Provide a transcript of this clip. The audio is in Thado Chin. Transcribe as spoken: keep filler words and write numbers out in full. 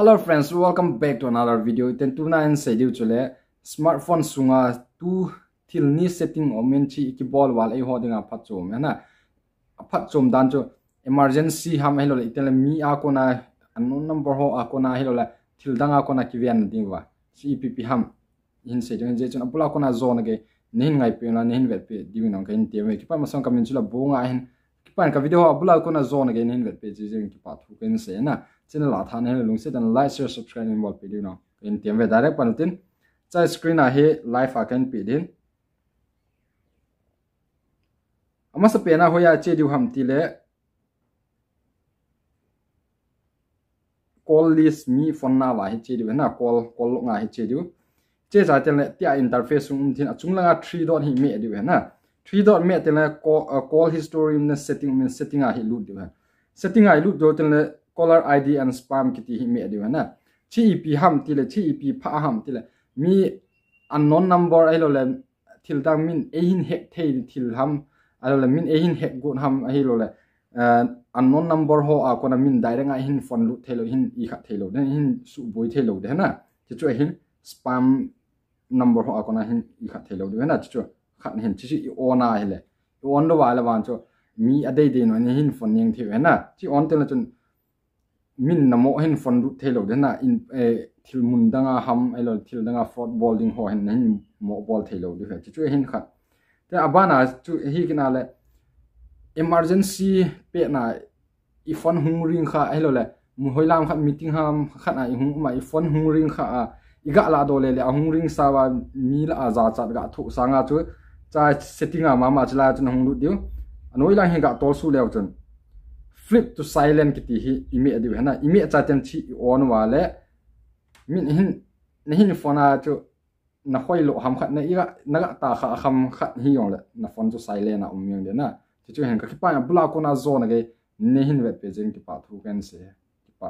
Hello friends, welcome back to another video. Ten tuna in sei diu chule smartphone sunga tu thil ni setting om in chi kibol val eiho dinga phatchom na. Phatchom dan chu emergency ham ahilou le iten le mi a kona, unknown number ho a kona ahilou le thil dang a kona kiven ding va. Chi ipi ipi ham hin sei diu hin, je chun abula kona jona gei nahin ngaipi na, nahin vetpi diu nang kahin tem ve. Kipa masang kamin chula bunga hin. Kipan ka video ho abula kona jona gei nahin vetpi ji jing kipa thu kahin sei na. Channel a tha nahin lungset dan like, share, subscribe nahin bolpi diu nang kahin tem ve. Direct pan tin. Chai screen a hi live a kahin pi din. Amasa pena hoiya che diu ham tile call list, mi phone na va hi che diu na, call, call log nga hi che diu. Che cha tel le tia interface sung um thin achung langa three dot hi me diu na. Three dot me tel le call, uh, call history na setting, min setting a hi lut diu ha. Setting a hi lut diu tel le caller I D and spam kiti hi me diu na. Chi ipi ham tile, chi ipi pha ham tile. Mi unknown number ahilou le thil dang min eihin hack thei thil ham, ahilou le min eihin hack got ham ahilou le, uh, unknown number ho a kona min direct a hin phone lut theilou, hin ikhat theilou, den hin suboi theilou de na. Chi chu hin spam number ho a kona hin ikhat theilou de na. Chi chu khat hin chi chu i on a hile. I on lou va le van chu mi adei dei no hin phone ning thei na. Chi on tel le chun min namo hin phone lut theilou de na, in, eh, thil mun danga ham, ahilou le thil danga fraud bol ding ho hin nahin mo bol theilou de. Chi chu hin khat. Te abana chu hi kina le emergency pena i phone hung ring kha ahilou le mu hoilam khat meeting ham khat a i hung ma i phone hung ring kha a i ga la do le le a hung ring sa va mi la a ja chat ga thu sanga chu cha setting a mama chila chun hung lut diu. Anoi lang hi ga tol su leu chun flip to silent kiti hi i me diu hena, i me cha ten chi i on va le min hin, nahin phone a chu na hoi lo ham khat na i ga, na ga ta kha ham khat hi jong le na phone chu silent a um jeng de na. Chi chu hin ka kipa bula kona jona gei nahin vetpi jing kipa thu kahin sei. Kipa.